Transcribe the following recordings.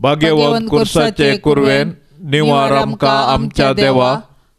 भाग्यवंत कुर्साचे कुरवेन निवार आमकां आमच्या देवा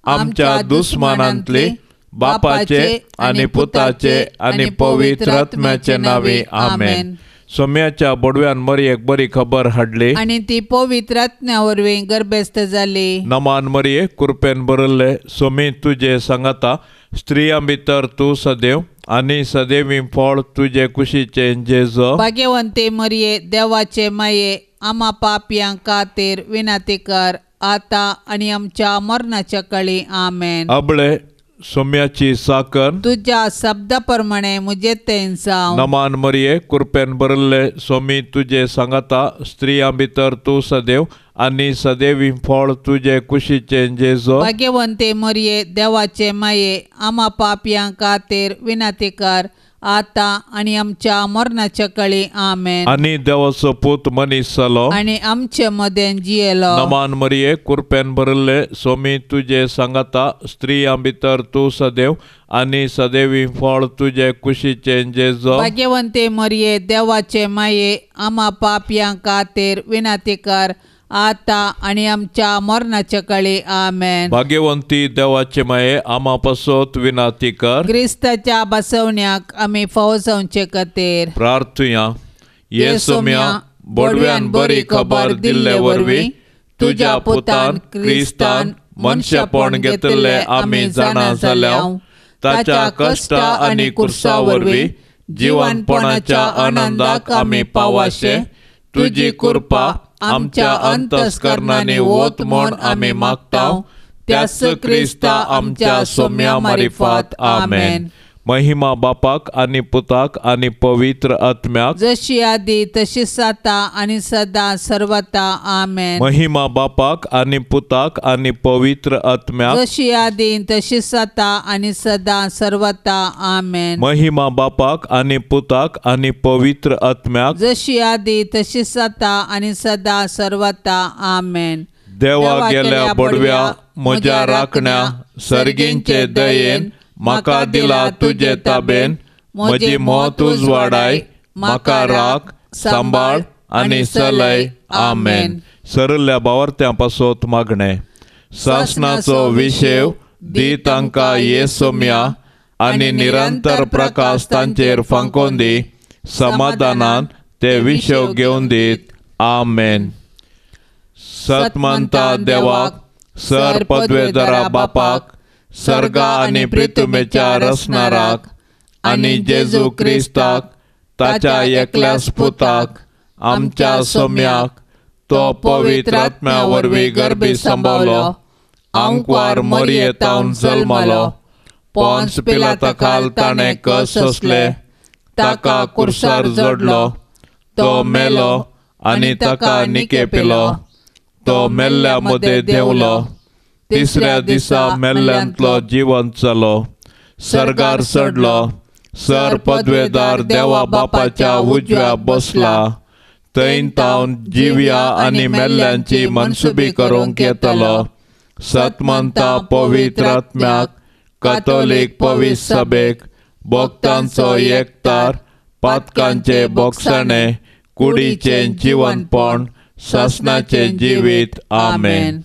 आमच्या दुस्मानांतली बापाचे आनी पुताचे आनी पवित्र आत्म्याचे नांवे आमेन. सोम्याच्या बोडव्यान मरियेक बरी खबर हाडली आनी ती पवित्र आत्म्या वरवीं गर्भस्थ जाली. नमान मरिये कृपेन भरिल्ले सोमी तुजे सांगाता स्त्रियां भितर तूं सदैव आनी सदैवी फळ तुजे कुशीचें जेजू. भाग्यवंते मरिये देवाचे माये आमा पापयां खातीर विनंती कर आतां आनी आमच्या मरणाच्या काळी आमेन. अबळे सोम्याची साकर तुज्या शब्दा प्रमाणे म्हजे तें जावं. नमान मरिये कृपेन भरिल्ले सोमी तुजे सांगाता स्त्रियां भितर तूं सदैव आनी सदैवी फळ तुजे कुशीचें जेजू. भाग्यवंते मरिये देवाचे माये आमा पापयां खातीर विनंती कर आतां आनी आमच्या मरणाच्या काळी आमेन. आनी देवाचो पूत मनीस जालो आनी आमचे मदें जियेलो. नमान मरिये कृपेन भरिल्ले सोमी तुजे सांगाता स्त्रियां भितर तूं सदैव आनी सदैवी फळ तुजे कुशीचें जेजू. भाग्यवंते मरिये देवाचे माये आमा पापयां खातीर विनंती कर आतां आनी आमच्या मरणाच्या काळी आमेन. भाग्यवंती देवाचे माये आमा पासत विनंती कर. क्रिस्ताच्या बसवण्याक आमी फावो जावचे खातीर प्रार्थुया. ये सोम्या बोडव्यान बरी खबर दिल्ले वरवीं तुज्या पुतान क्रिस्तान मनशापण घेतिल्लें आमी जाणा जाल्या. ताच्या कश्टा आनी कुर्सा वरवीं जिवनपणाच्या आनंदाक आमी पावाशे तुजी कृपा आमच्या अंतस्करणांनी वत म्हूण आमी मागता. त्याच क्रिस्ता आमच्या सोम्या मारिफात आमेन. महिमा बापाक आनी पुताक आनी पवित्र आत्म्याक जशी आदी तशी आतां आनी सदां सर्वता आमेन. महिमा बापाक आनी पुताक आनी पवित्र आत्म्याक जशी आदी तशी आतां आनी सदां सर्वता आमेन. महिमा बापाक आनी पुताक आनी पवित्र आत्म्याक जशी आदी तशी आतां आनी सदां सर्वता आमेन. देवा गेल्या बडव्या म्हज्या राखण्या सर्गींचे दयेन म्हाका दिला तुजे ताबेन म्हजी मत उजवाडाय म्हाका राख सांबाळ आनी चलय आमेन. सरल्या बावर्त्यां पासत मागणें. सासणाचो विशेव दी तांकां ये सोम्या आनी निरंतर प्रकाश तांचेर फांकोवन दी. समाधानान ते विशेव घेवन दीत आमेन. सतमंता देवाक सर पदवेदारा बापाक सर्गा आनी प्रितुमेच्या रसणाराक आनी जेजू क्रिस्ताक ताच्या एकल्याच पुताक आमच्या सोम्याक तो पवित्र आत्म्या वरवीं गर्भी सांबावलो आंकवार मरियेतावन जल्मलो पोन्स पिलाता खाल ताणें कस सोंसले ताका कुर्सार जोडलो तो मेलो आनी ताका निकेपिलो तो मेल्ल्या मदें देंवलो तिसऱ्या दिसा मेल्ल्यांतलो जिवंत जालो सर्गार चडलो सर पदवेदार देवा बापाच्या उजव्या बसला थंय तावन जिव्या आनी मेल्ल्यांची मनसुबी करूंक येतलो. सतमंता पवित्र आत्म्याक कथोलीक पवित्र सभेक भक्तांचो एकतार पातकांचे बोगसणे कुडीचें जिवनपण सासणाचें जिवीत आमेन.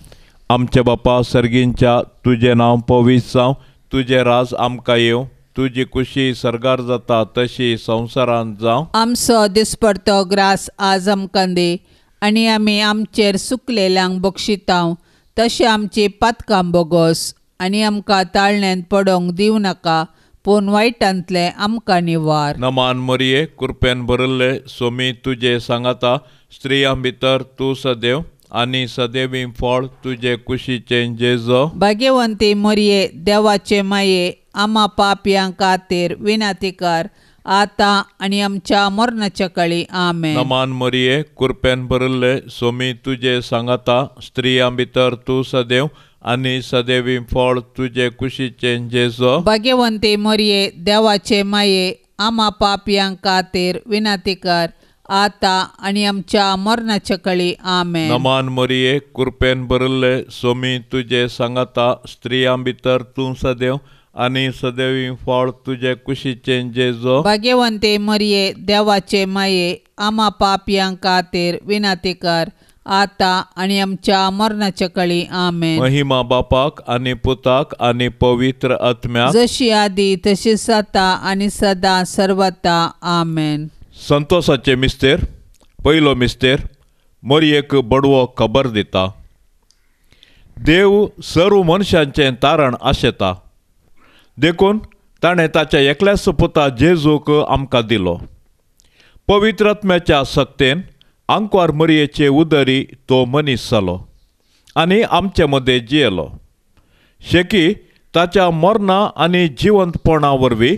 आमच्या बापा सर्गींच्या तुजें नांव पवित्र जावं तुजें राज आमकां येवं तुजी कुशी सर्गार जाता तशी संवसारांत जावं. आमचो दिसपडतो ग्रास आज आमकां दी आनी आमी आमचेर सुकलेल्यांक बक्षितांव तशें आमची पातकां बोगोस आनी आमकां ताळण्यांत पडोवंक दिवं नाका पूण वायटांतलें आमकां निवार. नमान मरिये कृपेन भरिल्ले सोमी तुजे सांगाता स्त्रियां भितर तूं सदैव आनी सदैवी फळ तुजे कुशीचें जेजू. भाग्यवंती मरिये देवाचे माये आमा पापयां खातीर विनंती कर आतां आनी आमच्या मरणाच्या काळी आमेन. नमान मरिये कृपेन भरिल्ले सोमी तुजे सांगाता स्त्रियां भितर तूं सदैव आनी सदैवी फळ तुजे कुशीचें जेजू. भाग्यवंती मरिये देवाचे माये आमा पापयां खातीर विनंती कर आतां आनी आमच्या मरणाच्या काळी आमेन. नमान मरिये कृपेन भरिल्ले सोमी तुजे सांगाता स्त्रियां भितर तूं सदैव आनी सदैवी फळ तुजे कुशीचें जेजू. भाग्यवंती मरिये देवाचे माये आमा पापयां खातीर विनंती कर आतां आनी आमच्या मरणाच्या काळी. आमेन. महिमा बापाक आनी पुताक आनी पवित्र आत्म्याक, जशी आदी तशीच आतां आनी सदां सर्वता. आमेन. संतोषाचे मिस्तेर. पयलो मिस्तेर मरयेक बडवो खबर दिता. देव सर्व मनशांचें तारण आशेता, देखून ताणें ताच्या एकल्याच पुता जेजूक आमकां दिलो. पवित्र आत्म्याच्या सक्तेन आंकवार मरयेचे उदरी तो मनीस जालो आनी आमचे मदें जियेलो. शेकी ताच्या मरणा आनी जिवंतपणा वरवीं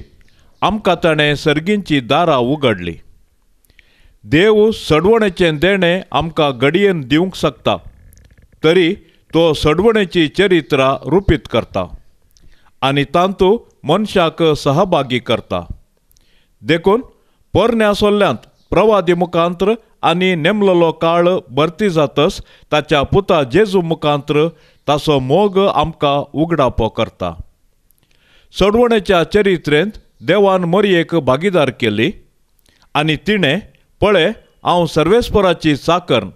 आमकां ताणें सर्गींची दारां उगडली. देव सडवणेचें देणें आमकां घडयेन दिवंक शकता, तरी तो सडवणेची चरित्रां रुपीत करता आनी तांतू मनशाक सहभागी करता. देखून पोरण्या सोल्ल्यांत प्रवादी मुखांत्र आनी नेमलेलो काळ भरती जातस ताच्या पुता जेजू मुखांत्र ताचो मोग आमकां उगडापो करता. सडवणेच्या चरित्रेंत देवान मरयेक भागीदार केली आनी तिणें पळय हांव सर्वेस्पराची चाकर्ण,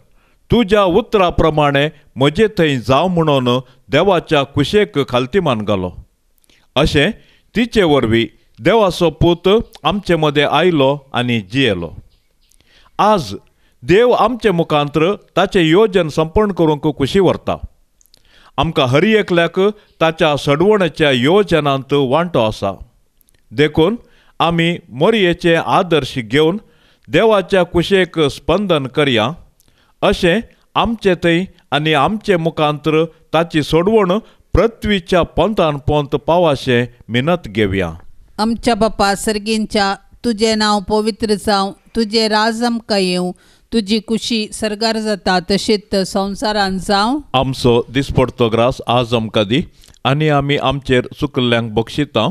तुज्या उतरा प्रमाणे म्हजे थंय जावं म्हणून देवाच्या कुशेक खालतीमान घालो. अशें तिचे वरवीं देवाचो पूत आमचे मदें आयलो आनी जियेलो. आज देव आमचे मुखांत्र ताचें योजन संपन्न करूंक खुशी व्हरता. आमकां हर एकल्याक ताच्या सडवणेच्या योजनांत वांटो आसा. देखून आमी मरयेचे आदर्श घेवन देवाच्या कुशेक स्पंदन करया. अशें आमचे थंय आनी आमचे मुखांत्र ताची सोडवण पृथ्वीच्या पोंतान पोंत पावाशें मिनत घेवया. आमच्या बापा सर्गींच्या, तुजें नांव पवित्र जावं, तुजें राज आमकां येवं, तुजी कुशी सर्गार जाता तशीच संवसारान जावं. आमचो दिसपडतो ग्रास आज आमकां दी आनी आमी आमचेर चुकल्ल्यांक बक्षिता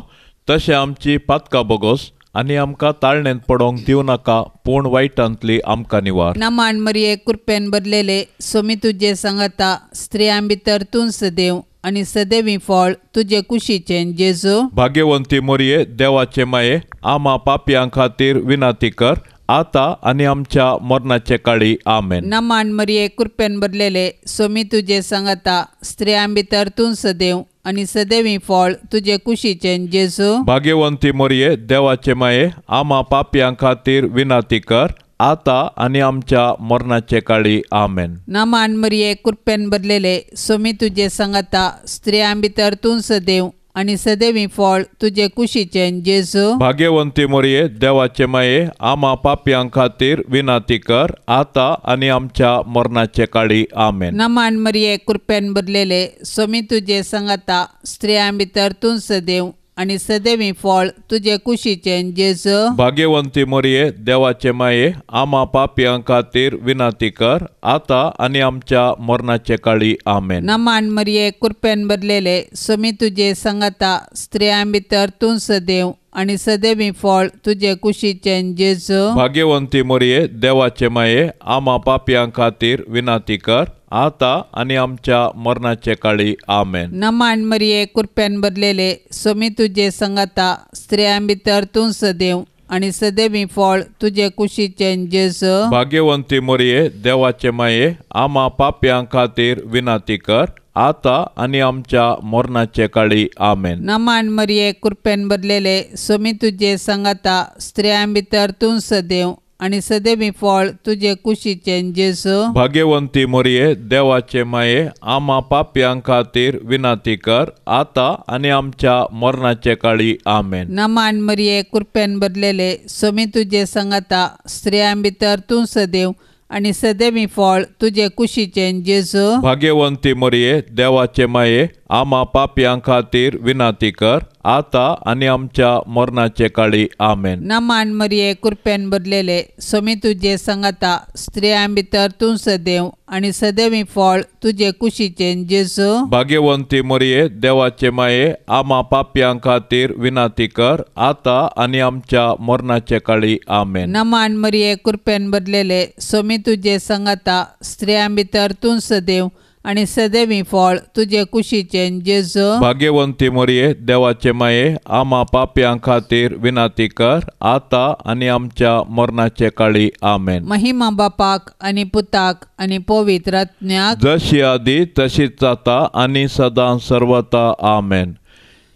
तशें आमची पातकां बोगोस आनी आमकां ताळणेंत पडोवंक दिवं नाका, पूण वायटांतली आमकां निवार. नमान मरिये, कृपेन भरलेले, सोमी तुजे सांगाता, स्त्रियां भितर तूं सदैव आनी सदैवी फळ तुजे कुशीचें जेजू. भाग्यवंती मरिये, देवाचे माये, आमा पापयां खातीर विनंती कर, आतां आनी आमच्या मरणाचे काळी. आमेन. नमान मरिये, कृपेन भरलेले, सोमी तुजे सांगाता, स्त्रियां भितर तूं सदैव आनी सदैवी फळ तुजे कुशीचें जेजू. भाग्यवंती मरिये, देवाचे माये, आमा पापयां खातीर विनंती कर, आतां आनी आमच्या मरणाचे काळी. आमेन. नमान मरिये, कृपेन भरलेले, सोमी तुजे सांगाता, स्त्रियां भितर तूं सदैव आनी सदैवी फळ तुजे कुशीचें जेजू. भाग्यवंती मरिये, देवाचे माये, आमा पापयां खातीर विनंती कर, आतां आनी आमच्या मरणाचे काळी. आमेन. नमान मरिये, कृपेन भरलेले, सोमी तुजे सांगाता, स्त्रियां भितर तूं सदैव आनी सदैवी फळ तुजे कुशीचें जेजू. भाग्यवंती मरिये, देवाचे माये, आमा पापयां खातीर विनंती कर, आतां आनी आमच्या मरणाचे काळी. आमेन. नमान मरिये, कृपेन भरलेले, सोमी तुजे सांगाता, स्त्रियां भितर तूं सदैव आनी सदैवी फळ तुजे कुशीचें जेजू. भाग्यवंती मरिये, देवाचे माये, आमा पापयां खातीर विनंती कर, आतां आनी आमच्या मरणाचे काळी. आमेन. नमान मरिये, कृपेन भरलेले, सोमी तुजे सांगाता, स्त्रियां भितर तूं सदैव आनी सदैवी फळ तुजे कुशीचें जेजू. भाग्यवंती मरिये, देवाचे माये, आमा पापयां खातीर विनंती कर, आतां आनी आमच्या मरणाचे काळी. आमेन. नमान मरिये, कृपेन भरलेले, सोमी तुजे सांगाता, स्त्रियां भितर तूं सदैव आनी सदैवी फळ तुजे कुशीचें जेजू. भाग्यवंती मरिये, देवाचे माये, आमा पापयां खातीर विनंती कर, आतां आनी आमच्या मरणाचे काळी. आमेन. नमान मरिये, कृपेन भरलेले, सोमी तुजे सांगाता, स्त्रियां भितर तूं सदैव आनी सदैवी फळ तुजे कुशीचें जेजू. भाग्यवंती मरिये, देवाचे माये, आमा पापयां खातीर विनंती कर, आतां आनी आमच्या मरणाचे काळी. आमेन. नमान मरिये, कृपेन भरलेले, सोमी तुजे सांगाता, स्त्रियां भितर तूं सदैव आनी सदैवी फळ तुजे कुशीचें जेजू. भाग्यवंती मरिये, देवाचे माये, आमा पापयां खातीर विनंती कर, आतां आनी आमच्या मरणाचे काळी. आमेन. नमान मरिये, कृपेन भरलेले, सोमी तुजे सांगाता, स्त्रियां भितर तूं सदैव आनी सदैवी फळ तुजे कुशीचें जेजू. भाग्यवंती मोरये देवाचे माये आमा पापयां खातीर विनंती कर आतां आनी आमच्या मरणाचे काळी. आमेन. महिमा बापाक आनी पुताक आनी पवित्र आत्म्याक, जशी आदी तशीच जाता आनी सदां सर्वता. आमेन.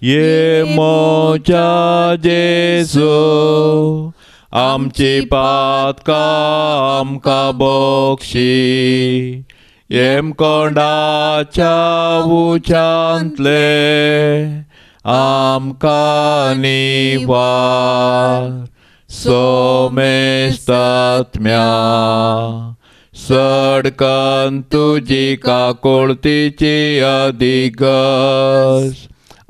ये म्हज्या जेजू आमची पातकां आमकां बक्षी, येमकोंडाच्या उच्यांतले आमकां निवार. सोमेस्तात्म्या सडकन तुजी काकोळतीची अधिगस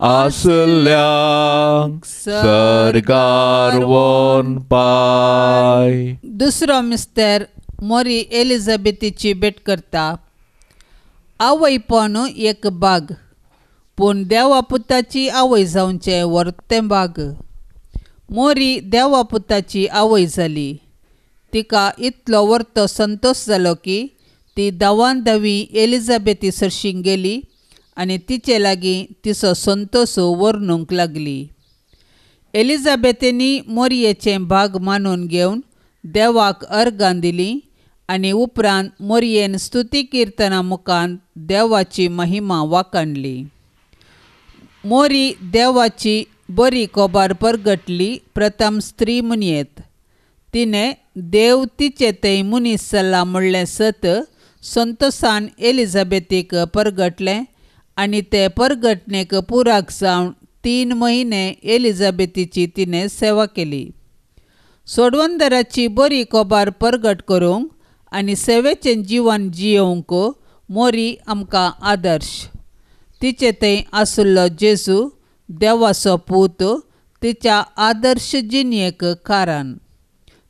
आसल्यांक सर्गार वोन पाय. दुसरो मिस्तर मोरी एलिझाबेथीची भेट करता. आवयपण एक बाग, पूण देवा पुताची आवय जावचें वर्तें बाग. मोरी देवा पुताची आवय जाली. तिका इतलो वर्तो संतोश जालो की ती धांवान धांवी एलिझाबेथी सरशीं गेली आनी तिचे लागीं तिचो संतोश वर्णूंक लागली. एलिझाबेथीनी मोरयेचें भाग मानून घेवन देवाक अर्गां दिलीं आनी उपरांत मोरयेन स्तुती किर्तना मुखान देवाची महिमा वाखाणली. मोरी देवाची बरी कोबार परगटली प्रथम स्त्री म्हणयेत. तिणें देव तिचे थंय मनीस जाला म्हणलें सत संतोसान एलिझाबेथीक परगटलें आनी ते परगटणेक पुराक जावन 3 म्हयने एलिझाबेथीची तिणें सेवा केली. सोडवंदराची बरी कोबार परगट करूंक आनी सेवेचें जिवन जियोवंक मोरी आमकां आदर्श. तिचे थंय आशिल्लो जेजू देवाचो पूत तिच्या आदर्श जिणेक कारण.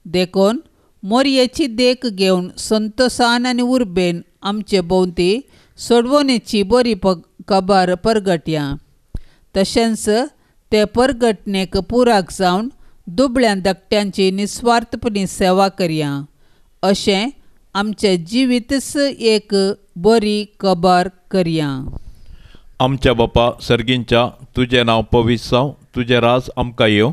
देखून मोरयेची देख घेवन संतोसान आनी उर्बेन आमचे भोंवती सोडवणेची बरी खबर परगटया. तशेंच ते परगटणेक पुराक जावन दुबळ्या धाकट्यांची निस्वार्थपणी सेवा करया. अशें आमचें जिवीतच एक बरी खबर करया. आमच्या बापा सर्गींच्या, तुजें नांव पवित्र जावं, तुजें राज आमकां येवं,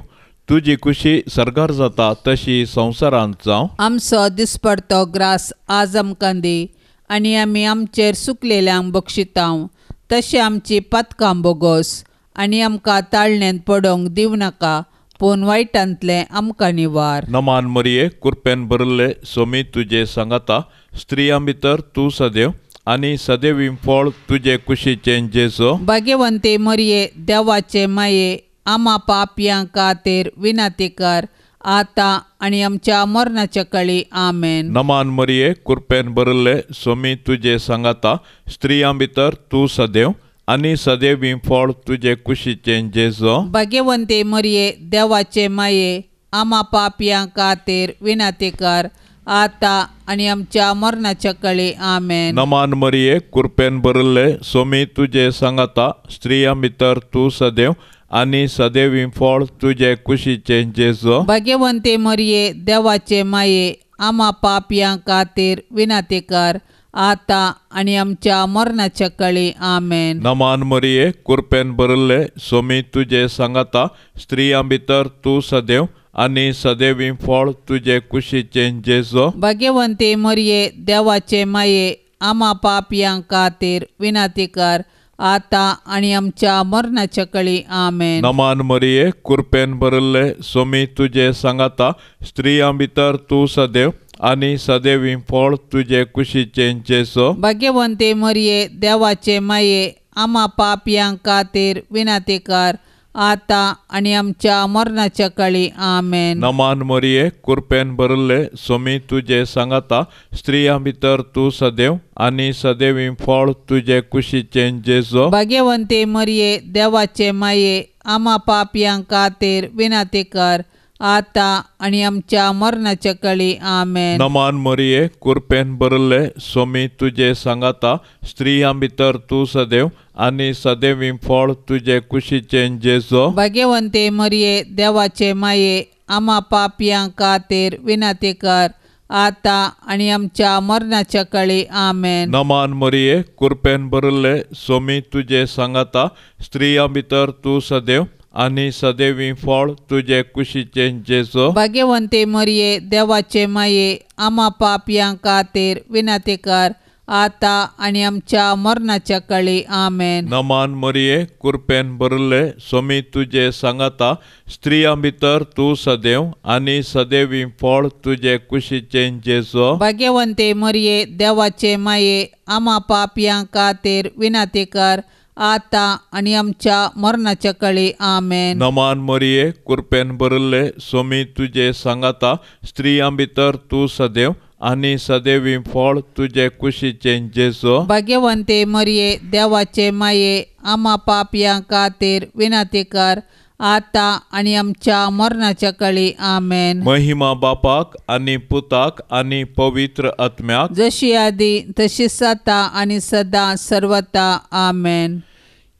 तुजी खुशी सर्गार जाता तशी संवसारांत जावं. आमचो दिसपडतो ग्रास आज आमकां दी आनी आमी आमचेर सुकलेल्यांक बक्षितांव तशें आमची पातकां बोगोस आनी आमकां ताळण्यांत पडोवंक दिवं नाका, पूण वायटांतलें आमकां निवार. नमान मरिये, कृपेन भरिल्ले सोमी तुजे सांगाता, स्त्रियां भितर तूं सदैव आनी सदैवी फळ तुजे कुशीचें जेजू. भाग्यवंती मरिये देवाचे माये, आमा पापयां खातीर विनंती कर आतां आनी आमच्या मरणाच्या काळी. आमेन. नमान मरिये, कृपेन भरिल्ले सोमी तुजे सांगाता, स्त्रियां भितर तूं सदैव आनी सदैवी फळ तुजे कुशीचें जेजू. भाग्यवंती मरिये देवाचे माये, आमा पापयां खातीर विनंती कर आतां आनी आमच्या मरणाच्या काळी. आमेन. नमान मरिये, कृपेन भरिल्ले सोमी तुजे सांगाता, स्त्रियां भितर तूं सदैव आनी सदैवी फळ तुजे कुशीचें जेजू. भाग्यवंती मरिये देवाचे माये, आमा पापयां खातीर विनंती कर आतां आनी आमच्या मरणाच्या काळी. आमेन. नमान मरिये, कृपेन भरिल्ले सोमी तुजे सांगाता, स्त्रियां भितर तूं सदैव आनी सदैवी फळ तुजे कुशीचें जेजू. भाग्यवंती मरिये देवाचे माये, आमा पापयां खातीर विनंती कर आतां आनी आमच्या मरणाच्या काळी. आमेन. नमान मरिये, कृपेन भरिल्ले सोमी तुजे सांगाता, स्त्रियां भितर तूं सदैव आनी सदैवी फळ तुजे कुशीचें जेजू. भाग्यवंती मरिये देवाचे माये, आमा पापयां खातीर विनंती कर आतां आनी आमच्या मरणाच्या काळी. आमेन. नमान मरिये, कृपेन भरिल्ले सोमी तुजे सांगाता, स्त्रियां भितर तूं सदैव आनी सदैवी फळ तुजे कुशीचें जेजू. भाग्यवंती मरिये देवाचे माये, आमा पापयां खातीर विनंती कर आतां आनी आमच्या मरणाच्या काळी. आमेन. नमान मरिये, कृपेन भरिल्ले सोमी तुजे सांगाता, स्त्रियां भितर तूं सदैव आनी सदैवी फळ तुजे कुशीचें जेजू. भाग्यवंती मरिये देवाचे माये, आमा पापयां खातीर विनंती कर आतां आनी आमच्या मरणाच्या काळी. आमेन. नमान मरिये, कृपेन भरिल्ले, सोमी तुजे सांगाता, स्त्रियां भितर तूं सदैव आनी सदैवी फळ तुजे कुशीचें जेजू. भाग्यवंते मरिये, देवाचे माये, आमा पापयां खातीर विनंती कर, आतां आनी आमच्या मरणाच्या काळी. आमेन. नमान मरिये, कृपेन भरिल्ले, सोमी तुजे सांगाता, स्त्रियां भितर तूं सदैव आनी सदैवी फळ तुजे कुशीचें जेजू. भाग्यवंते मरिये, देवाचे माये, आमा पापयां खातीर विनंती कर, आतां आनी आमच्या मरणाच्या काळी. आमेन. नमान मरिये, कृपेन भरिल्ले, सोमी तुजे सांगाता, स्त्रियां भितर तूं सदैव आनी सदैवी फळ तुजे कुशीचें जेजू. भाग्यवंते मरिये, देवाचे माये, आमा पापयां खातीर विनंती कर, आतां आनी आमच्या मरणाच्या काळी. आमेन. महिमा बापाक आनी पुताक आनी पवित्र आत्म्याक, जशी आदी तशी आतां आनी सदां सर्वता. आमेन.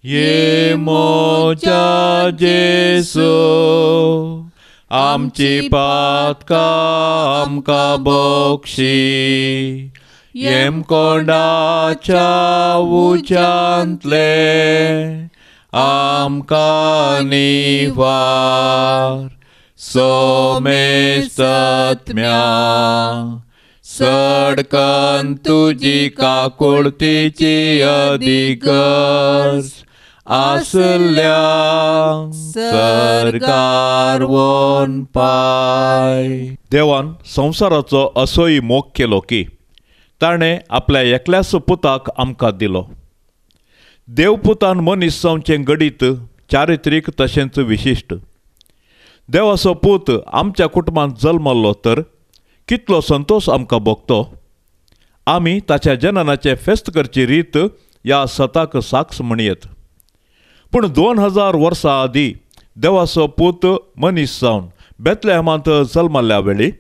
ये मोजा जेजू, आमची पातकां आमकां बक्षी, येमकोंडाच्या उज्यांतले आमकां निवार. सोमेस्तत्म्या सडकन तुजी काकुळतीची अधिगर्ज आसल्या सरकार वन पाय. देवान संवसाराचो असोय मोग केलो की ताणें आपल्या एकल्याच पुताक आमकां दिलो. देवपुतान मनीस जावचें घडीत चारित्रीक तशेंच विशिश्ट. देवाचो पूत आमच्या कुटुंबांत जल्मल्लो तर कितलो संतोश आमकां भोगतो. आमी ताच्या जननाचें फेस्त करची रीत ह्या सताक साक्ष म्हणयेत. पूण 2000 वर्सां आदीं देवाचो पूत मनीस जावन बेतलेहमांत जल्मल्ल्या वेळी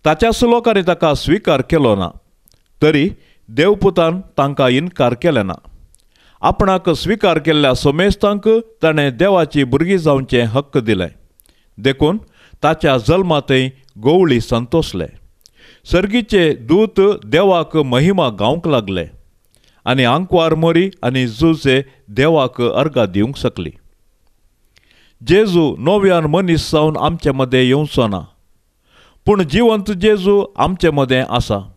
ताच्याच लोकांनी ताका स्विकार केलो ना, तरी देवपुतान तांकां इनकार केले ना. आपणाक स्विकार केल्ल्या सोमेस्तांक ताणें देवाची भुरगीं जावचें हक्क दिलें. देखून ताच्या जल्मांतय गवळी संतोसले. सर्गीचे दूत देवाक महिमा गावंक लागले आनी आंकवार मोरी आनी जुजे देवाक अर्गां दिवंक शकली. जेजू नव्यान मनीस जावन आमचे मदें येवचो ना, पूण जिवंत जेजू आमचे मदें आसा.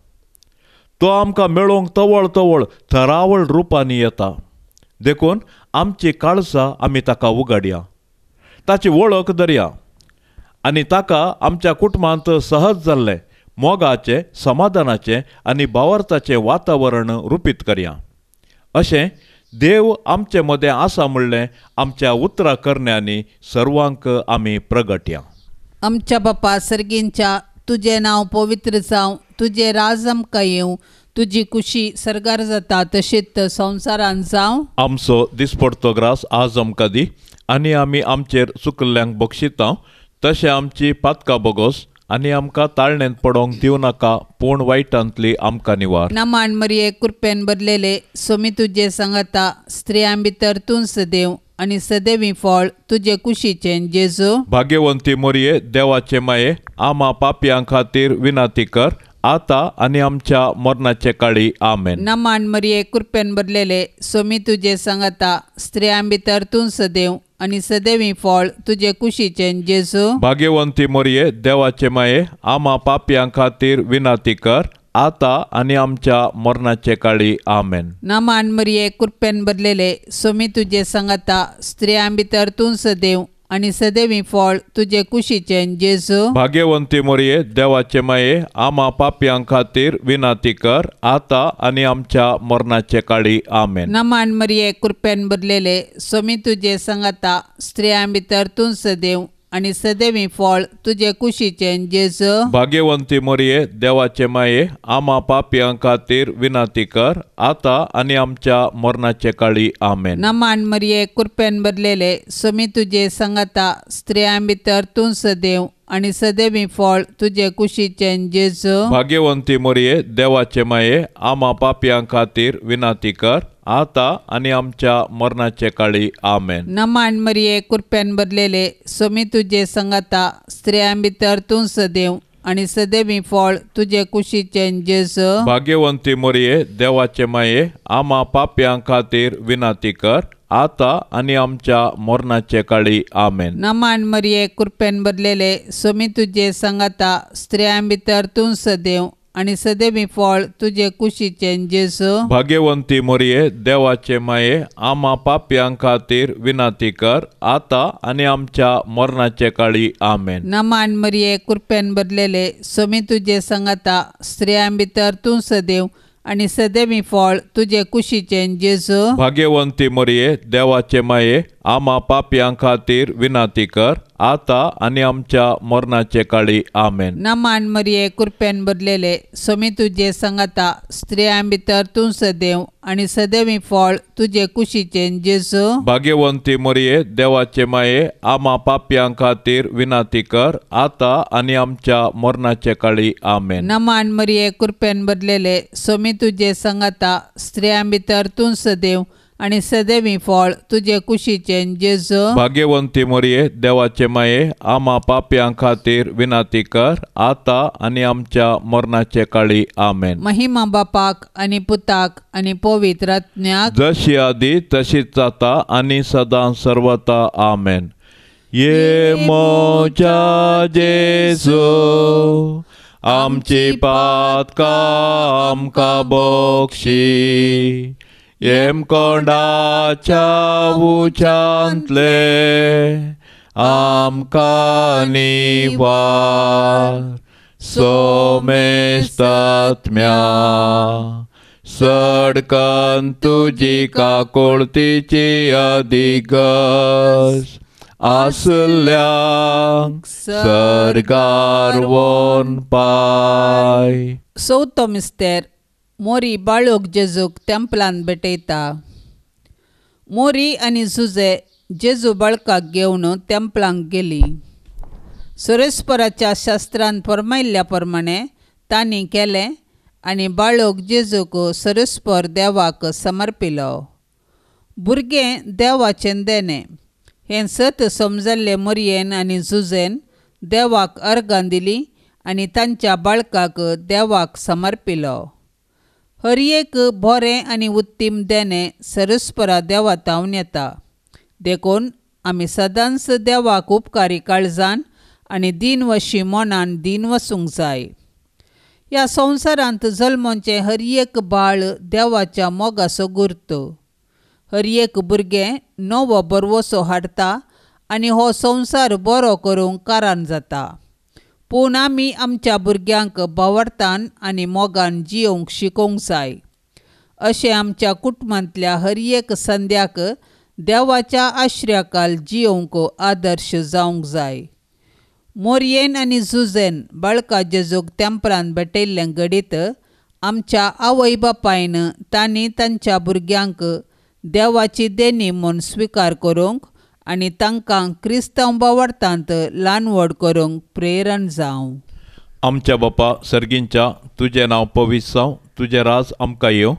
तो आमकां मेळोवंक तवळ तवळ थरावळ रुपांनी येता. देखून आमची काळजां आमी ताका उगाडया, ताची वळख धरया आनी ताका आमच्या कुटुंबांत सहज जाल्लें मोगाचें, समाधानाचें आनी भावार्थाचें वातावरण रुपीत करया. अशें देव आमचे मदें आसा म्हणलें आमच्या उतरां करण्यांनी सर्वांक आमी प्रगटया. आमच्या बापा सर्गींच्या, तुजें नांव पवित्र जावं, तुजें राज आमकां येवं, तुजी कुशी सर्गार जाता तशीच संवसारान जावं. आमचो दिसपडतो ग्रास आज आमकां दी आनी आमी आमचेर चुकल्ल्यांक बक्षिता तशें आमची पातकां बोगोस आनी आमकां ताळणेंत पडोवंक दिवं नाका, पूण वायटांतली आमकां निवार. नमान मरिये, कृपेन भरलेले, सोमी तुजे सांगाता, स्त्रियां भितर तूं सदैव आनी सदैवी फळ तुजे कुशीचें जेजू. भाग्यवंती मरिये, देवाचे माये, आमा पापयां खातीर विनंती कर, आतां आनी आमच्या मरणाचे काळी. आमेन. नमान मरिये, कृपेन भरलेले, सोमी तुजे सांगाता, स्त्रियां भितर तूं सदैव आनी सदैवी फळ तुजे कुशीचें जेजू. भाग्यवंती मरिये, देवाचे माये, आमा पापयां खातीर विनंती कर, आतां आनी आमच्या मरणाचे काळी. आमेन. नमान मरिये, कृपेन भरलेले, सोमी तुजे सांगाता, स्त्रियां भितर तूं सदैव आनी सदैवी फळ तुजे कुशीचें जेजू. भाग्यवंती मरिये, देवाचे माये, आमा पापयां खातीर विनंती कर, आतां आनी आमच्या मरणाचे काळी. आमेन. नमान मरिये, कृपेन भरलेले, सोमी तुजे सांगाता, स्त्रियां भितर तूं सदैव आनी सदैवी फळ तुजे कुशीचें जेजू. भाग्यवंती मरिये, देवाचे माये, आमा पापयां खातीर विनंती कर, आतां आनी आमच्या मरणाचे काळी. आमेन. नमान मरिये, कृपेन भरलेले, सोमी तुजे सांगाता, स्त्रियां भितर तूं सदैव आनी सदैवी फळ तुजे कुशीचें जेजू. भाग्यवंती मरिये, देवाचे माये, आमा पापयां खातीर विनंती कर, आतां आनी आमच्या मरणाचे काळी. आमेन. नमान मरिये, कृपेन भरलेले, सोमी तुजे सांगाता, स्त्रियां भितर तूं सदैव आनी सदैवी फळ तुजे कुशीचें जेजू. भाग्यवंती मरिये देवाचे माये आमा पापयां खातीर विनंती कर आता आनी आमच्या मरणाचे काळी. आमेन. नमान मरिये कृपेन भरलेले स्वामी तुजे सांगाता, स्त्रियां भितर तूं सदैव आनी सदैवी फळ तुजे कुशीचें जेजू. भाग्यवंती मरिये देवाचे माये आमा पापयां खातीर विनंती कर आता आनी आमच्या मरणाचे काळी. आमेन. नमान मरिये कृपेन भरलेले स्वामी तुजे सांगाता, स्त्रियां भितर तूं सदैव आनी सदैवी फळ तुजे कुशीचें जेजू. भाग्यवंती मरिये देवाचे माये आमा पापयां खातीर विनंती कर आता आनी आमच्या मरणाचे काळी. आमेन. नमान मरिये कृपेन भरलेले स्वामी तुजे सांगाता, स्त्रियां भितर तूं सदैव आनी सदैवी फळ तुजे कुशीचें जेजू. भाग्यवंती मरिये देवाचे माये आमा पापयां खातीर विनंती कर आता आनी आमच्या मरणाचे काळी. आमेन. नमान मरिये कृपेन भरलेले स्वामी तुजे सांगाता, स्त्रियां भितर तूं सदैव आनी सदैवी फळ तुजे कुशीचें जेजू. भाग्यवंती मरिये देवाचे माये आमा पापयां खातीर विनंती कर आता आनी आमच्या मरणाचे काळी. आमेन. महिमा बापाक आनी पुताक आनी पवित्र आत्म्याक, जशी आदी तशीच जाता आनी सदां सर्वता. आमेन. ये म्हज्या जेजू आमची पातकां आमकां बक्षी, येमकोंडाच्या उच्यांतले आमकां निवार, सोमेस्तात्म्या सडकन तुजी काकुळतीची अधिगस आसल्यांक सर्गार वोन पाय. चवथो मिस्तेर मोरी बाळूक जेजूक तेंपलान भेटयता. मोरी आनी जुजे जेजू बाळकाक घेवन तेंपलांक गेली. सुरेस्पराच्या शास्त्रान फर्मायल्ल्या प्रमाणे तांणी केलें आनी बाळूक जेजूक सरेस्पर देवाक समर्पिलो. भुरगें देवाचें देणें हें सत समजल्ले मोरयेन आनी जुजेन देवाक अर्गां दिली आनी तांच्या बाळकाक देवाक समर्पिलो. हर एक बरें आनी उत्तीम देणें सरस्परा देवा तावन येता, देखून आमी सदांच देवाक उपकारी काळजान आनी दीनवशी मनान दीन वसूंक जाय. ह्या संवसारांत जल्मोचें हर एक बाळ देवाच्या मोगाचो गुर्त. हर एक भुरगें नवो बरवसो हाडटा आनी हो संवसार बरो करूंक कारण जाता. पूण आमी आमच्या भुरग्यांक बावडतान आनी मोगान जियोवंक शिकोवंक जाय. अशें आमच्या कुटुंबांतल्या हर एक संद्याक देवाच्या आश्र्याकाल जियोवंक आदर्श जावंक जाय. मोरयेन आनी जुजेन बाळका जेजूक तेंपरान भेटयल्लें घडीत आमच्या आवय बापायन तांणी तांच्या भुरग्यांक देवाची देणी म्हूण स्विकार करूंक आनी तांकां क्रिस्तांव बावडतांत ल्हान व्हड करूंक प्रेरण जावं. आमच्या बापा सर्गींच्या तुजें नांव पवित्र जावं, तुजें राज आमकां येवं,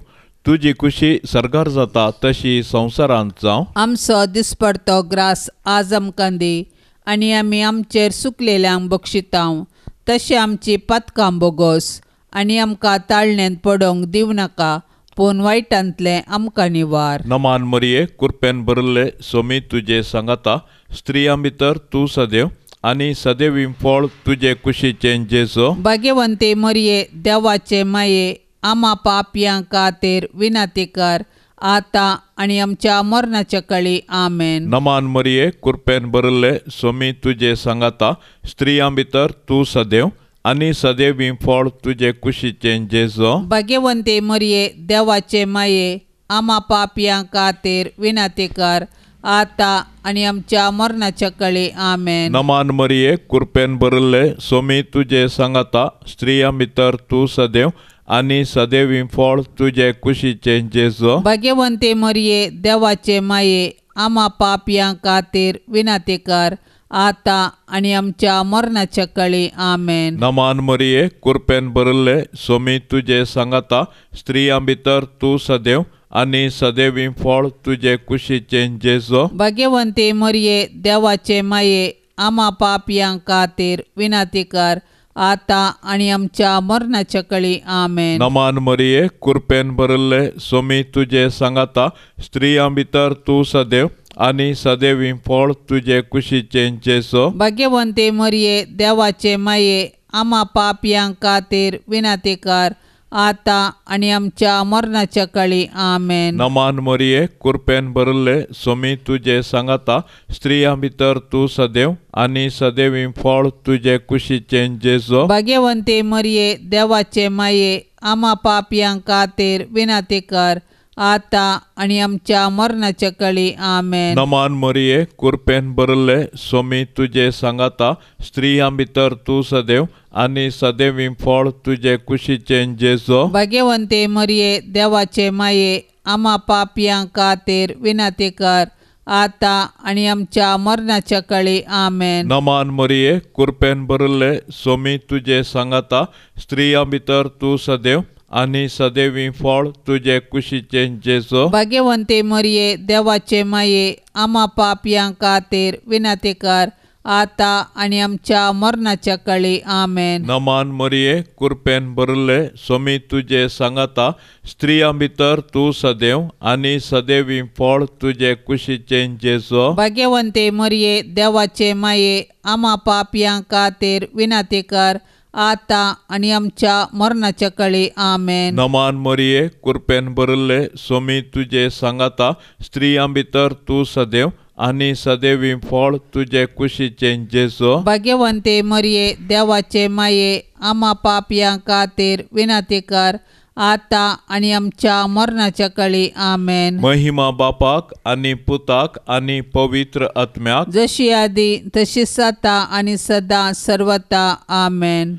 तुजी खुशी सर्गार जाता तशी संवसारांत जावं. आमचो दिसपडतो ग्रास आज आमकां दी आनी आमी आमचेर सुकलेल्यांक बक्षितांव तशें आमची पातकां बोगोस आनी आमकां ताळण्यांत पडोवंक दिवं नाका, पूण वायटांतलें आमकां निवार. नमान मरिये कृपेन भरिल्ले स्वामी तुजे सांगाता, स्त्रियां भितर तूं सदैव आनी सदैवी फळ तुजे कुशीचें जेजू. भाग्यवंती मरिये देवाचे माये आमा पापयां खातीर विनंती कर आता आनी आमच्या मरणाच्या काळी. आमेन. नमान मरिये कृपेन भरिल्ले स्वामी तुजे सांगाता, स्त्रियां भितर तूं सदैव आनी सदैवी फळ तुजे कुशीचें जेजू. भाग्यवंती मरिये देवाचे माये आमा पापयां खातीर विनंती कर आता आनी आमच्या मरणाच्या काळी. आमेन. नमान मरिये कृपेन भरिल्ले स्वामी तुजे सांगाता, स्त्रियां भितर तूं सदैव आनी सदैवी फळ तुजे कुशीचें जेजू. भाग्यवंती मरिये देवाचे माये आमा पापयां खातीर विनंती कर आता आनी आमच्या मरणाच्या काळी. आमेन. नमान मरिये कृपेन भरिल्ले स्वामी तुजे सांगाता, स्त्रियां भितर तूं सदैव आनी सदैवी फळ तुजे कुशीचें जेजू. भाग्यवंती मरिये देवाचे माये आमा पापयां खातीर विनंती कर आतां आनी आमच्या मरणाच्या कळी. आमेन. नमान मरिये, कृपेन भरिल्ले, सोमी तुजे सांगाता, स्त्रियां भितर तूं सदैव आनी सदैवी फळ तुजे कुशीचें जेजू. भाग्यवंते मरिये, देवाचे माये, आमा पापयां खातीर विनंती कर, आतां आनी आमच्या मरणाच्या काळी. आमेन. नमान मरिये, कृपेन भरिल्ले, सोमी तुजे सांगाता, स्त्रियां भितर तूं सदैव आनी सदैवी फळ तुजे कुशीचें जेजू. भाग्यवंते मरिये, देवाचे माये, आमा पापयां खातीर विनंती कर, आतां आनी आमच्या मरणाच्या काळी. आमेन. नमान मरिये, कृपेन भरिल्ले, सोमी तुजे सांगाता, स्त्रियां भितर तूं सदैव आनी सदैवी फळ तुजे कुशीचें जेजू. भाग्यवंते मरिये, देवाचे माये, आमा पापयां खातीर विनंती कर, आतां आनी आमच्या मरणाच्या काळी. आमेन. नमान मरिये, कृपेन भरिल्ले, सोमी तुजे सांगाता, स्त्रियां भितर तूं सदैव आनी सदैवी फळ तुजे कुशीचें जेजू. भाग्यवंते मरिये, देवाचे माये, आमा पापयां खातीर विनंती कर, आतां आनी आमच्या मरणाच्या काळी. आमेन. नमान मरिये, कृपेन भरिल्ले, सोमी तुजे सांगाता, स्त्रियां भितर तूं सदैव आनी सदैवी फळ तुजे कुशीचें जेजू. भाग्यवंते मरिये, देवाचे माये, आमा पापयां खातीर विनंती कर, आतां आनी आमच्या मरणाच्या काळी. आमेन. नमान मरिये, कृपेन भरिल्ले, सोमी तुजे सांगाता, स्त्रियां भितर तूं सदैव आनी सदैवी फळ तुजे कुशीचें जेजू. भाग्यवंते मरिये, देवाचे माये, आमा पापयां खातीर विनंती कर, आतां आनी आमच्या मरणाच्या काळी. आमेन. महिमा बापाक आनी पुताक आनी पवित्र आत्म्याक, जशी आदी तशी आतां आनी सदां सर्वता. आमेन.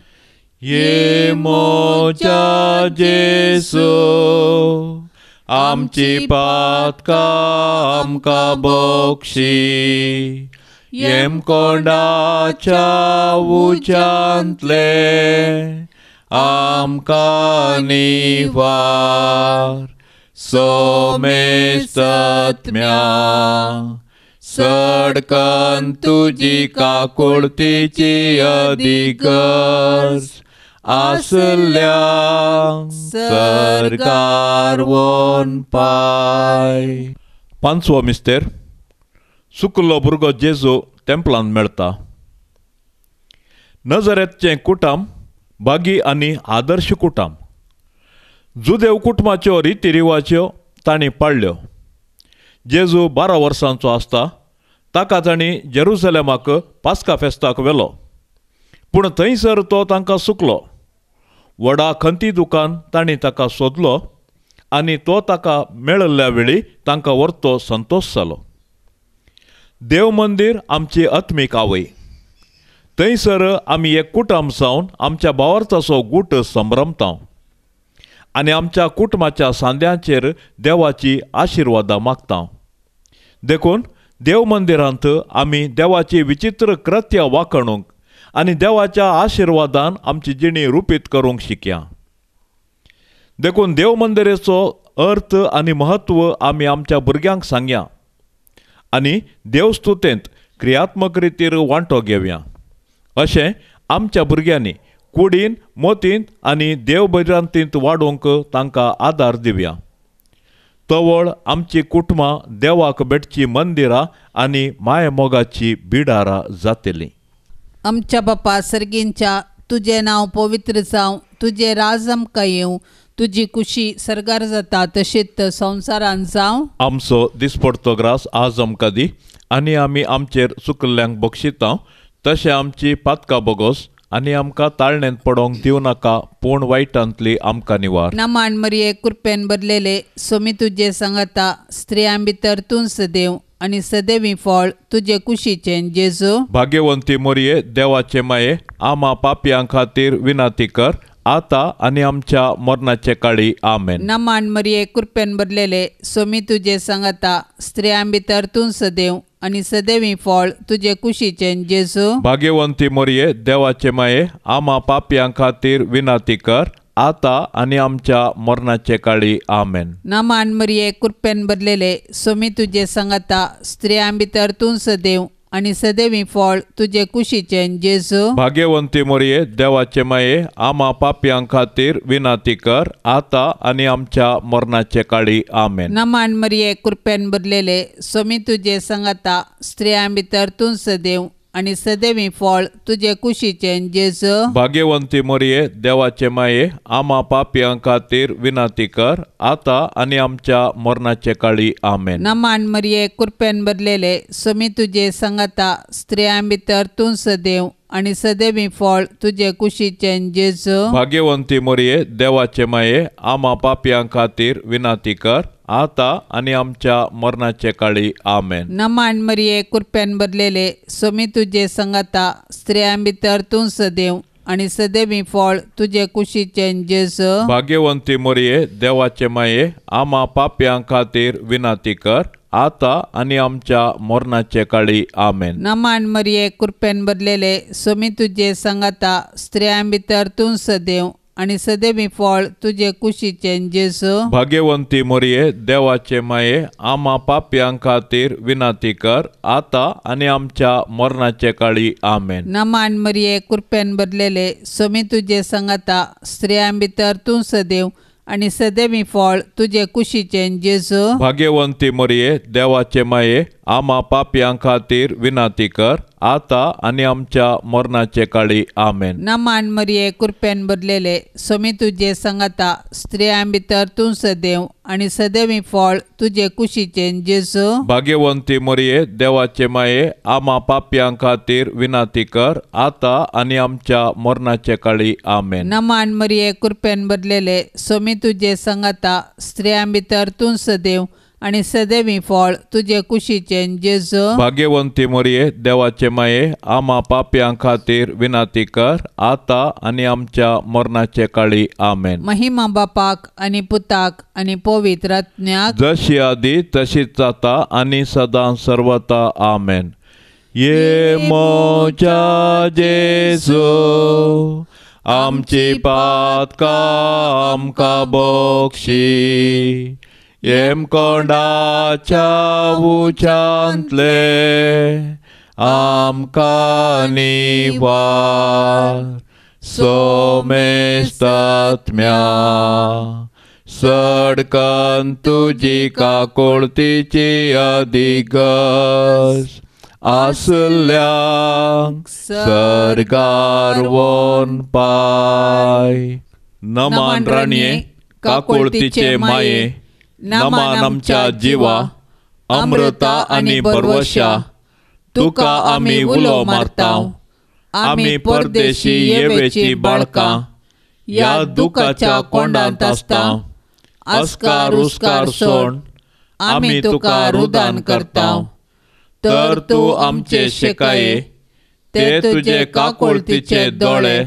ये मोजा जेजू, आमची पातकां आमकां बक्षी, येमकोंडाच्या उज्यांतले आमकां निवार. सोमेस्तत्म्या सडकन तुजी काकुळतीची अधिगर्ज आसल्या सरकार वोन पाय. पांचवो मिस्तेर. सुकलो भुरगो जेजू तेंपलान मेळटा. नजरेतचें कुटाम बागी आनी आदर्श कुटाम. जुदेव कुटुंबाच्यो रिती रिवाज्यो तांणी पाळ्ळ्यो. जेजू 12 वर्सांचो आसता ताका तांणी जेरुसलेमाक पास्का फेस्ताक व्हेलो, पूण थंयसर तो तांकां सुकलो. व्हडा खंती दुकान तांणी ताका सोदलो आनी तो ताका मेळिल्ल्या वेळी तांकां व्हरतो संतोश जालो. देव मंदीर आमची आत्मीक आवय. थंयसर आमी एक कुटुंब जावन आमच्या भावार्थाचो गूट संभ्रमता आनी आमच्या कुटुंबाच्या सांद्यांचेर देवाची आशिर्वादां मागता. देखून देव मंदिरांत आमी देवाची विचित्र कृत्या वाखणूंक आनी देवाच्या आशिर्वादान आमची जिणी रुपीत करूंक शिकया. देखून देव मंदिराचो अर्थ आनी म्हत्व आमी आमच्या भुरग्यांक सांगया आनी देवस्तुतेंत क्रियात्मक रितीर वांटो घेवया. अशें आमच्या भुरग्यांनी कुडीन, मोतींत आनी देवभजरांतींत वाडोवंक तांकां आदार दिवया. तवळ आमची कुटुंबां देवाक भेटची मंदिरां आनी मायमोगाची बिडारां जातलीं. आमच्या बापा सर्गींच्या, तुजें नांव पवित्र जावं, तुजें राज आमकां येवं, तुजी कुशी सर्गार जाता तशीच संवसारान जावं. आमचो दिसपडतो ग्रास आज आमकां दी आनी आमी आमचेर चुकल्ल्यांक बक्षिता तशें आमची पातकां बोगोस आनी आमकां ताळणेंत पडोवंक दिवं नाका, पूण वायटांतली आमकां निवार. नमान मरिये, कृपेन भरलेले, सोमी तुजे सांगाता, स्त्रियां भितर तूं सदैव आनी सदैवी फळ तुजे कुशीचें जेजू. भाग्यवंती मरिये, देवाचे माये, आमा पापयां खातीर विनंती कर, आतां आनी आमच्या मरणाचे काळी. आमेन. नमान मरिये, कृपेन भरलेले, सोमी तुजे सांगाता, स्त्रियां भितर तूं सदैव आनी सदैवी फळ तुजे कुशीचें जेजू. भाग्यवंती मरिये, देवाचे माये, आमा पापयां खातीर विनंती कर, आतां आनी आमच्या मरणाचे काळी. आमेन. नमान मरिये, कृपेन भरलेले, सोमी तुजे सांगाता, स्त्रियां भितर तूं सदैव आनी सदैवी फळ तुजे कुशीचें जेजू. भाग्यवंती मोरये देवाचे माये आमा पापयां खातीर विनंती कर आतां आनी आमच्या मरणाचे काळी. आमेन. नमान मरिये कृपेन भरलेले स्वामी तुजे संगाता, स्त्रियां भितर तूं सदैव आनी सदैवी फळ तुजे कुशीचें जेजू. भाग्यवंती मोरये देवाचे माये आमा पापयां खातीर विनंती कर आतां आनी आमच्या मरणाचे काळी. आमेन. नमान मरिये कृपेन भरलेले स्वामी तुजे संगाता, स्त्रियां भितर तूं सदैव आनी सदैवी फळ तुजे कुशीचें जेजू. भाग्यवंती मोरये देवाचे माये आमा पापयां खातीर विनंती कर आतां आनी आमच्या मरणाचे काळी. आमेन. नमान मरिये कृपेन भरलेले स्वामी तुजे संगाता, स्त्रियां भितर तूं सदैव आनी सदैवी फळ तुजे कुशीचें जेजू. भाग्यवंती मोरये देवाचे माये आमा पापयां खातीर विनंती कर आतां आनी आमच्या मरणाचे काळी. आमेन. नमान मरिये कृपेन भरलेले स्वामी तुजे संगाता, स्त्रियां भितर तूं सदैव आनी सदैवी फळ तुजे कुशीचें जेजू. भाग्यवंती मोरये देवाचे माये आमा पापयां खातीर विनंती कर आतां आनी आमच्या मरणाचे काळी. आमेन. नमान मरिये कृपेन भरलेले स्वामी तुजे संगाता, स्त्रियां भितर तूं सदैव आनी सदैवी फळ तुजे कुशीचें जेजू. भाग्यवंती मोरये देवाचे माये आमा पापयां खातीर विनंती कर आतां आनी आमच्या मरणाचे काळी. आमेन. नमान मरिये कृपेन भरलेले स्वामी तुजे संगाता, स्त्रियां भितर तूं सदैव आनी सदैवी फळ तुजे कुशीचें जेजू. भाग्यवंती मोरये देवाचे माये आमा पापयां खातीर विनंती कर आतां आनी आमच्या मरणाचे काळी. आमेन. नमान मरिये कृपेन भरलेले स्वामी तुजे संगाता, स्त्रियां भितर तूं सदैव आनी सदैवी फळ तुजे कुशीचें जेजू. भाग्यवंती मोरये देवाचे माये आमा पापयां खातीर विनंती कर आतां आनी आमच्या मरणाचे काळी. आमेन. महिमा बापाक आनी पुताक आनी पवित्र आत्म्याक, जशी आदी तशीच जाता आनी सदां सर्वता. आमेन. ये म्हज्या जेजू आमची पातकां आमकां बक्षी, येमकोंडाच्या उच्यांतले आमकां निवार, सोमेस्तात्म्या सडकन तुजी काकुळतीची अधिगस आसल्यांक सर्गार वोन पाय. नमान राणये काकुळतीचे माये, नमान आमच्या जिवा अमृता आनी बरवशा, तुका आमी उलो मारता. आमी परदेशी येवेची बाळकां ह्या दुखाच्या कोंडांत आसता. अस्कार उस्कार सोड आमी तुका रुदान करता. तर तूं आमचे शेकाये ते तुजे काकुळतीचे दोळे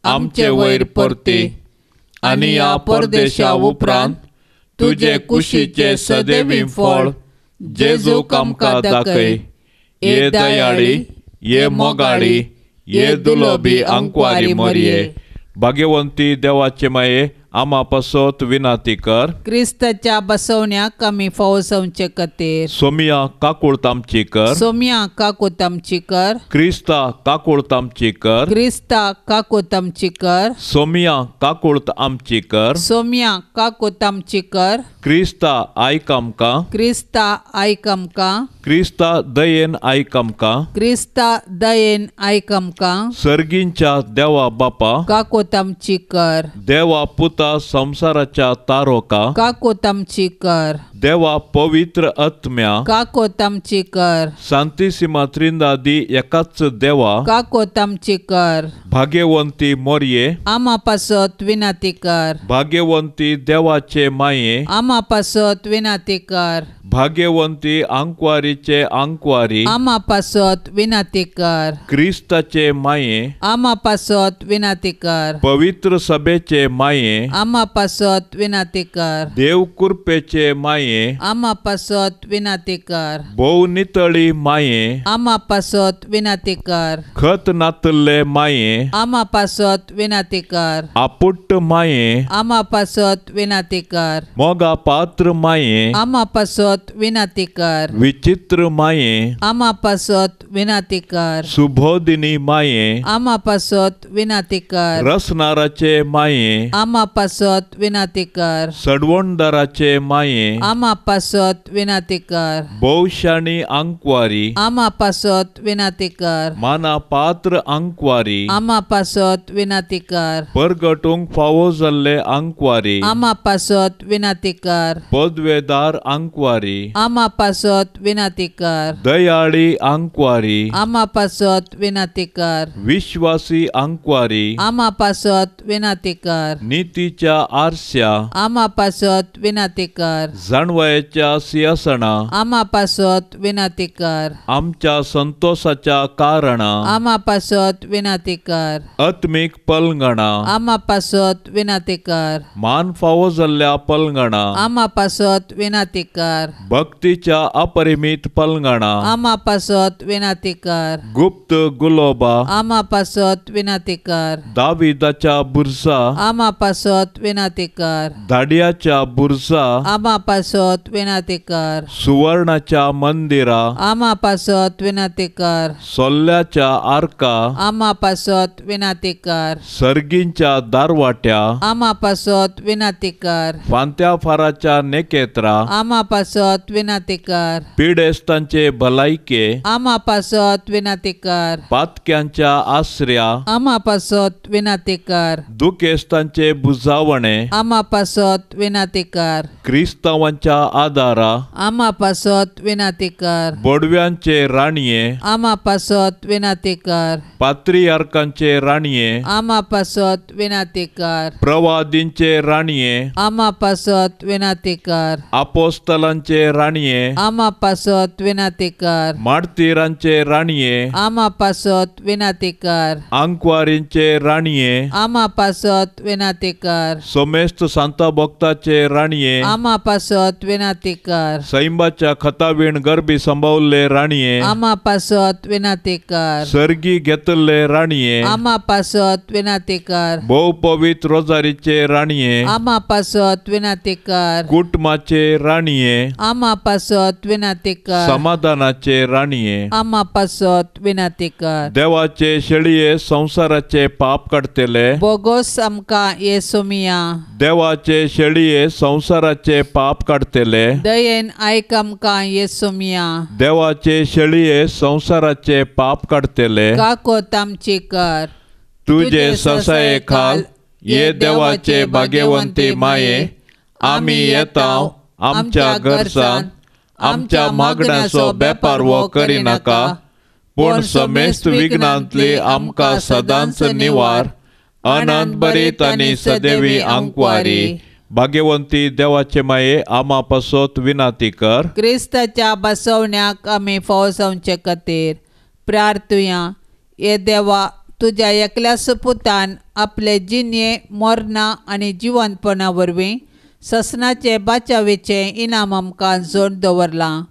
आमचे वयर परती आनी ह्या परदेशा उपरांत तुजे कुशीचे सदैवी फळ जेजूक आमकां दाखय. ये दयाळी, ये मोगाळी, ये दुलोबी आंकवारी मोरये, भाग्यवंती देवाचे माये आमा पासत विनंती कर. क्रिस्ताच्या बसवण्याक आमी फावोसवचे खातीर सोमिया काकुळत आमची कर. सोमिया काकूत आमची कर. क्रिस्ता काकुळत आमची कर. क्रिस्ता काकूत आमची कर. सोमिया काकुळत आमची कर. सोमिया काकूत आमची कर. क्रिस्ता आयक आमकां. क्रिस्ता आयक आमकां. क्रिस्ता दयेन आयक आमकां. क्रिस्ता दयेन आयक आमकां. सर्गींच्या देवा बापा काकूत आमची कर. देवा पुता संसाराच्या तारोका काकूत आमची कर. देवा पवित्र आत्म्या काकूत आमची कर. सांतिसिमा त्रिंदादी एकाच देवा काकूत आमची कर. भाग्यवंती मोरये आमा पासत विनंती कर. भाग्यवंती देवाचे माये आमा पासत विनंती कर. भाग्यवंती आंकवारीचे आंकवारी आमा पासत विनंती कर. क्रिस्ताचे माये आमा पासत विनंती कर. पवित्र सभेचे माये आमा पासत विनंती कर. देव कृपेचे माये आमा पासत विनंती कर. भोव नितळी माये आमा पासत विनंती कर. खत नातल्ले माये आमा पासत विनंती कर. आपुट्ट माये आमा पासत विनंती कर. मोगा पात्र माये आमा पासत पासत विनंती कर। विचित्र माये आमा पासत विनंती कर। सुबोधिनी माये आमा पासत विनंती कर। रसनाराचे माये आमा पासत विनंती कर। सडवणदाराचे माये आमा पासत विनंती कर। भोवशाणी आंकवारी आमा पासत विनंती कर। माना पात्र आंकवारी आमा पासत विनंती कर। परगटूंक फावो जाल्ले आंकवारी आमा पासत विनंती कर। पदवेदार आंकवारी आमा पासत विनंती कर। दयाळी आंकवारी आमा पासत विनंती कर। विश्वासी आंकवारी आमा पासत विनंती कर। नीतीच्या आरस्या आमा पासत विनंती कर। जाणवयाच्या सिंहासना आमा पासत विनंती कर। आमच्या संतोषाच्या कारणा आमा पासत विनंती कर। आत्मीक पलंगणा आमा पासत विनंती कर। मान फावो जाल्ल्या पलंगणा आमा पासत विनंती कर। भक्तीच्या अपरिमित पलंगणा आमा पासत विनंती कर। गुप्त गुलोबा आमा पासत विनंती कर। दाविदाच्या बुरसा आमा पासत विनंती कर। धाडियाच्या बुरसा आमा पासत विनंती कर। सुवर्णाच्या मंदिरा आमा पासत विनंती कर। सोल्ल्याच्या आर्का आमा पासत विनंती कर। सर्गींच्या दारवाट्या आमा पासत विनंती कर। फांत्या फाराच्या नेकेत्रा आमा पासत विनंती कर। पिडेस्तांचे भलायके आमा पासत विनंती कर। पातक्यांच्या आसऱ्या आमा पासत विनंती कर। दुखेस्तांचे बुजावणे आमा पासत विनंती कर। क्रिस्तावांच्या आदारा आमा पासत विनंती कर। बोडव्यांचे राणये आमा पासत विनंती कर। पात्रियार्कांचे राणये आमा पासत विनंती कर। प्रवादींचे राणये आमा पासत विनंती कर। आपोस्तलांचे राणये आमा पासत विनंती कर। मार्तीरांचे राणये आमा पासत विनंती कर। आंकवारींचे राणये आमा पासत विनंती कर। समेस्त सांता भक्ताचे राणये आमा पासत विनंती कर। सैंबाच्या खतावीण गर्भी संभावल्ले राणये आमा पासत विनंती कर। सर्गी घेतल्ले राणये आमा पासत विनंती कर। भोव पवित्र रोजारीचे राणये आमा पासत विनंती कर। कुटुंबाचे राणये आमा पासत विनंती कर। समाधानाचे राणये आमा पासत विनंती कर। देवाचे शेळये संसाराचे पाप काडटले बोगोस आमकां येसुमिया। देवाचे शेळये संसाराचे पाप काडटले दयेन आयक आमकां येसुमिया। देवाचे शेळये संसाराचे पाप काडटले काकोत आमची कर। तुझे ससाये खाल ये देवाचे भाग्यवंती माये आमी येता आमच्या घरसान आमच्या मागण्याचो बेपारवो करिनाका पूण समेस्त विघ्नांतली आमकां सदांच निवार अनंत बरीत आनी सदैवी आंकवारी भाग्यवंती देवाचे माये आमा पासत विनंती कर। क्रिस्ताच्या बसवण्याक आमी फावो जावचे खातीर प्रार्थुया। ये देवा तुज्या एकल्या सुपुतान आपले जिणये मरणां आनी जिवंतपणा वरवीं ससनाचे बाचावेचें इनाम आमकां जोड दवरलां।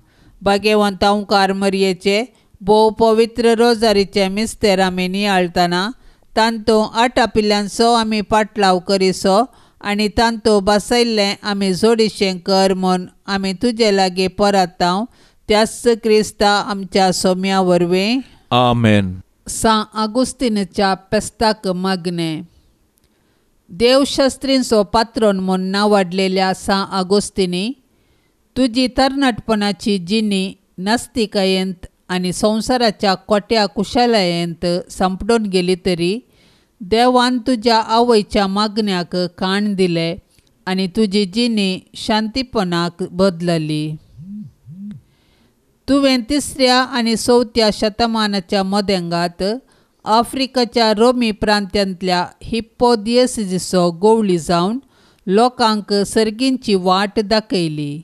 भाग्यवंत ओंकार मरयेचे भोव पवित्र रोजारीचे मिस्तेर आमी नियाळतना तांतूं आटापिल्ल्यांचो आमी पाटलाव करिसो आनी तांतूं बसयल्लें आमी जोडीशें कर म्हूण आमी तुजे लागीं परतांव त्याच क्रिस्ता आमच्या सोम्या वरवीं आमेन। सां आगुस्तीनच्या पेस्ताक मागणें। देवशास्त्रींचो पात्रोन म्हूण नावाडलेल्या सां आगुस्तीनी तुजी तरणाटपणाची जिणी नास्तिकायेंत आनी संवसाराच्या कोट्या कुशालयेंत सांपडून गेली तरी देवान तुज्या आवयच्या मागण्याक काण दिले आनी तुजी जिणी शांतीपणाक बदलली। तुवें तिसऱ्या आनी चवथ्या शतमानाच्या मदेंगात आफ्रिकाच्या रोमी प्रांतांतल्या हिप्पोदियसिसो गोवळी जावन लोकांक सर्गींची वाट दाखयली।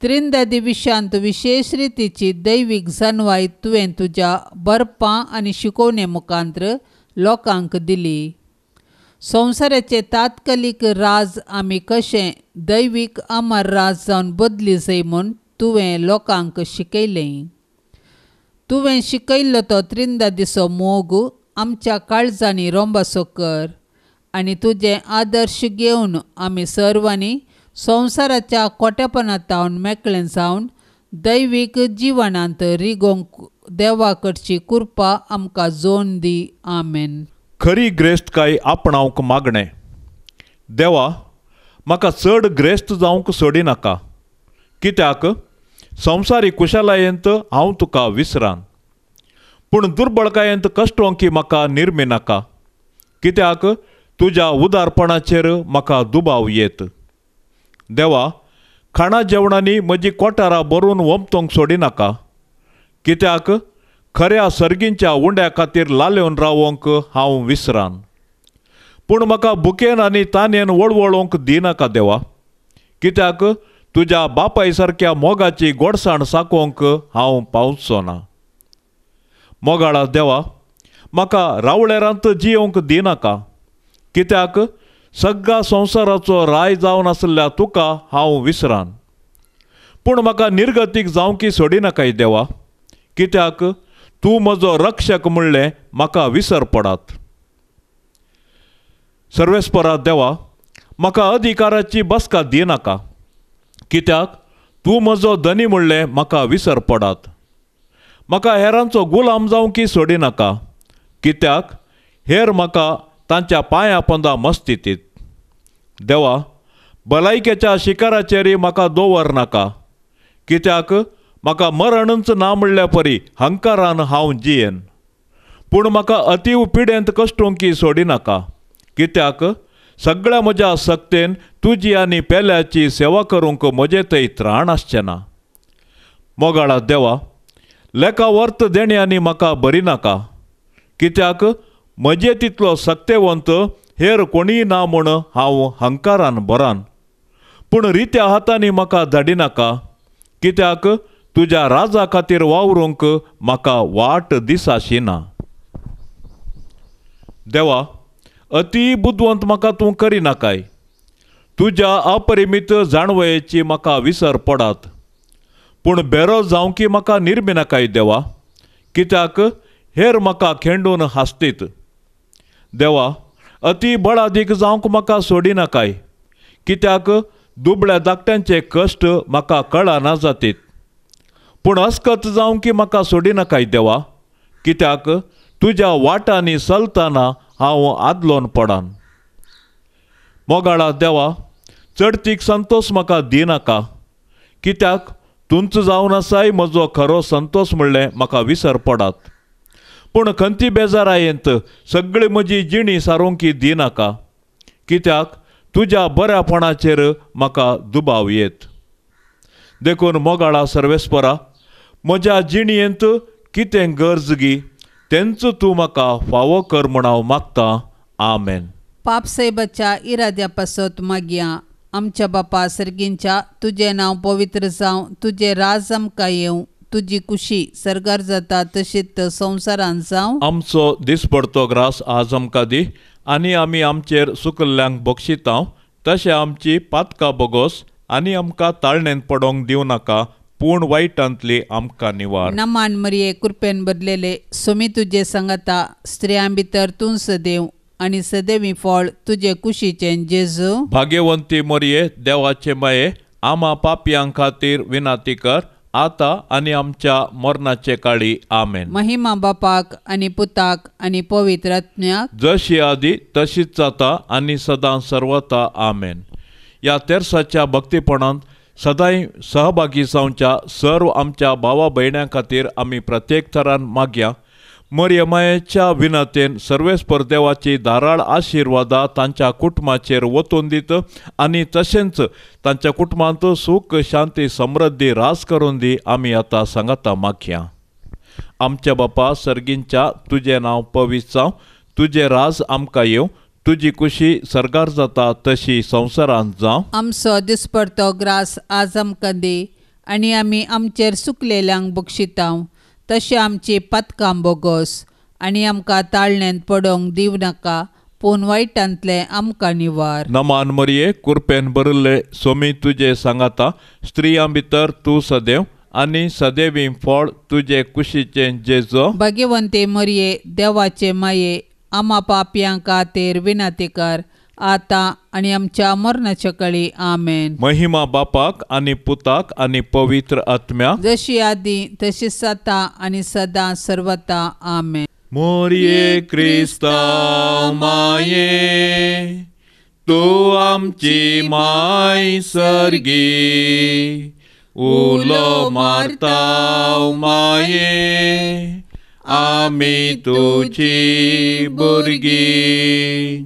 त्रिंदादी विशांत विशेष रितीची दैवीक जानवाय तुवें तुज्या बरपां आनी शिकोवणे मुखांत्र लोकांक दिली। संवसाराचे तात्कालीक राज आमी कशें दैवीक अमर राज जावन बदली जाय म्हूण तुवें लोकांक शिकयलें। तुवें शिकयल्लो तो त्रिंदादीचो मोग आमच्या काळजांनी रोंबासो कर आनी तुजें आदर्श घेवन आमी सर्वांनी संवसाराच्या कोटेपणांत मेकळें जावन दैवीक जिवनांत रिगोवंक देवा कडची कृपा आमकां जोन दी. आमेन. खरी ग्रेस्तकाय आपणावंक मागणें. देवा, म्हाका चड ग्रेस्त जावंक सोडिनाका, कित्याक संवसारी कुशलायेंत हांव तुका विसरान, पूण दुर्बळकायेंत कश्टोंकी म्हाका निर्मिनाका, कित्याक तुज्या उदारपणाचेर म्हाका दुबाव येत. देवा, खाणा जेवणांनी म्हजी कोठारां भरून वमतोंक सोडिनाका, कित्याक खऱ्या सर्गींच्या उंड्या खातीर लालेवन रावोंक हांव विसरान, पूण म्हाका भुकेन आनी तानेन वळवळोंक दिनाका देवा, कित्याक तुज्या बापाय सारक्या मोगाची गोडसाण साकोवंक हांव पावचो ना. मोगाळा देवा, म्हाका रावळेरांत जियोवंक दिनाका, कित्याक सगळ्या संवसाराचो राय जावन आसल्या तुका हांव विसरान, पूण म्हाका निर्गतीक जावंकी सोडिनाकाय देवा, कित्याक तूं म्हजो रक्षक म्हणलें म्हाका विसर पडात. सर्वेस्परा देवा, म्हाका अधिकाराची बसका दिनाका, कित्याक तूं म्हजो धनी म्हणलें म्हाका विसर पडात. म्हाका हेरांचो गुलाम जावंकी सोडिनाका, कित्याक हेर म्हाका तांच्या पांया पोंदा मस्तीतीत. देवा, भलायकेच्या शिकाराचेरय म्हाका दवर नाका, कित्याक म्हाका मरणच ना म्हणल्या परी हंकारान हांव जियेन, पूण म्हाका अतीव पिडेंत कश्टोंकी सोडिनाका, कित्याक सगळ्या म्हज्या सक्तेन तुजी आनी पेल्याची सेवा करूंक म्हजे थंय त्राण आसचें ना. मोगाळा देवा, लेखा वर्त देण्यांनी म्हाका बरी नाका, कित्याक म्हजे तितलो सक्तेवंत हेर कोणीय ना म्हूण हांव हंकारान बरान, पूण रित्या हातांनी म्हाका धाडिनाका, कित्याक तुज्या राजा खातीर वावरूंक म्हाका वाट दिसाशी ना. देवा, अती बुदवंत म्हाका तूं करिनाकाय, तुज्या अपरिमीत जाणवयेची म्हाका विसर पडात, पूण बेरो जावंकी म्हाका निर्मिनाकाय देवा, कित्याक हेर म्हाका खेंडून हासतीत. देवा, अती बळादीक जावंक म्हाका सोडिनाकाय, कित्याक दुबळ्या धाकट्यांचे कश्ट म्हाका कळना जातीत, पूण अस्कत जावंकी म्हाका सोडिनाकाय देवा, कित्याक तुज्या वाटांनी चलतना हांव आदलोन पडान. मोगाळा देवा, चडतीक संतोस म्हाका दिनाका, कित्याक तुमचो जावन आसाय म्हजो खरो संतोस म्हणलें म्हाका विसर पडात, पूण खंती बेजारायेंत सगळी म्हजी जिणी सारोंकी दिनाका, कित्याक तुज्या बऱ्यापणाचेर म्हाका दुबाव येत. देखून मोगाळा सर्वेस्परा, म्हज्या जिणयेंत कितें गरज गी तेंच तूं म्हाका फावो कर म्हूण हांव मागतां. आमेन. पापसाहेबाच्या इराद्या पासत मागया. आमच्या बापा सर्गींच्या, तुजें नांव पवित्र जावं, तुजें राज आमकां येवं, तुजी कुशी सर्गार जाता तशीच संवसारांत जावं. आमचो दिसपडतो ग्रास आज आमकां दी, आनी आमी आमचेर सुकल्ल्यांक बक्षितां तशें आमची पातकां बोगोस, आनी आमकां ताळणेंत पडोवंक दिवं नाका, पूण वायटांतली आमकां निवार. नमान मरिये, कृपेन बदलेले, सोमी तुजे सांगाता, स्त्रियां भितर तूं सदैव आनी सदैवी फळ तुजे कुशीचें जेजू. भाग्यवंती मरिये, देवाचे माये, आमा पापयां खातीर विनाती कर, आतां आनी आमच्या मरणाचे काळी. आमेन. महिमा बापाक आनी पुताक आनी पवित्र आत्म्याक, जशी आदी तशीच जाता आनी सदां सर्वता. आमेन. ह्या तेर्साच्या भक्तीपणांत सदांय सहभागी जावच्या सर्व आमच्या भावा भयण्यां खातीर आमी प्रत्येक थरान मागया. मरियमायेच्या विनतेन सर्वेस्पर देवाची धाराळ आशिर्वादा तांच्या कुटुंबाचेर वतून दित आनी तशेंच तांच्या कुटुंबांत सूख शांती समृद्धी रास करून दी. आमी आतां सांगाता मागया. आमच्या बापा सर्गींच्या, तुजें नांव पवित्र जावं, तुजें राज आमकां येवं, तुजी कुशी सर्गार जाता तशी संवसारांत जावं. आमचो दिसपडतो ग्रास आज आमकां दी, आनी आमी आमचेर सुकलेल्यांक बक्षितांव तशें आमची पातकां बोगोस, आनी आमकां ताळण्यांत पडोवंक दिवं नाका, पूण वायटांतलें आमकां निवार. नमान मरिये, कुरपेन भरिल्ले, सोमी तुजे सांगाता, स्त्रियां भितर तूं सदैव आनी सदैवी फळ तुजे कुशीचें जेजो. भाग्यवंते मरिये, देवाचे माये, आमा पापयां खातीर विनंती कर, आतां आनी आमच्या मरणाच्या कळी. आमेन. महिमा बापाक आनी पुताक आनी पवित्र आत्म्याक, जशी आदी तशी सता आनी सदां सर्वता. आमेन. मोरये क्रिस्तांव माये, तूं आमची माय सर्गी, उलो मारता माये, आमी तुजी भुरगीं.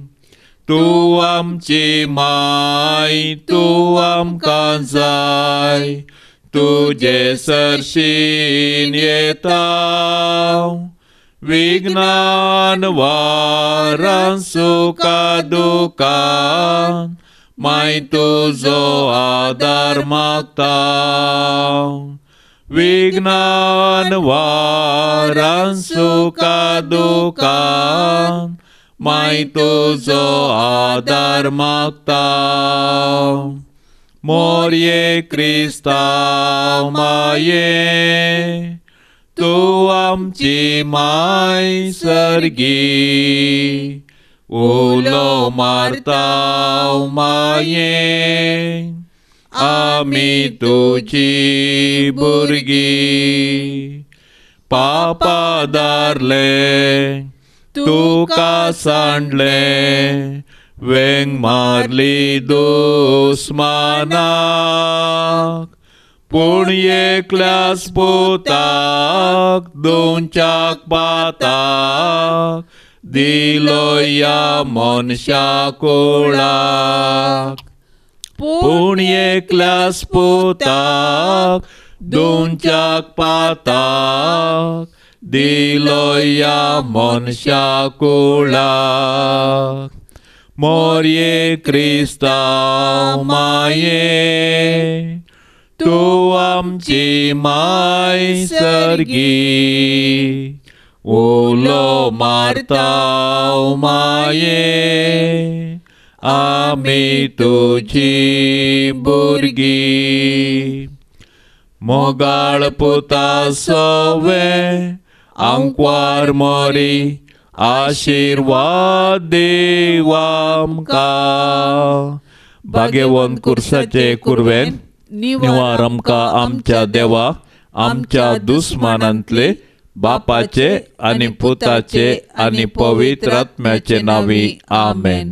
तूं आमची माय, तूं आमकां जाय, तुजे सरशीन येता, विज्ञान वारान सुखा दुखान, माय तुजो आदार मागता, विज्ञान वारान सुखा दुखान, माय तुजो आदार मागता. मोरये क्रिस्तांव माये, तूं आमची माय सर्गी, उलो मारता माये, आमी तुजी भुरगीं. पापा दारले तुका सांडले, वेंग मारली दुस्मानाक, पूण एकल्याच पुताक दोनच्याक पाताक, दिलो ह्या मनशा कुळाक. पूण एकल्याच पुताक दोनच्याक पाताक, दिलो ह्या मनशा कुळाक. मोरये क्रिस्तांव माये, तूं आमची माय सर्गी, उलो मारता माये, आमी तुजी भुरगीं. मोगाळ पुता सवे आंकवार मोरी, आशिर्वाद देव आमकां. भाग्यवंत कुर्साचे कुरवेन निवार आमकां आमच्या देवा, आमच्या दुस्मानांतले, बापाचे आनी पुताचे आनी पवित्र आत्म्याचे नांवी. आमेन.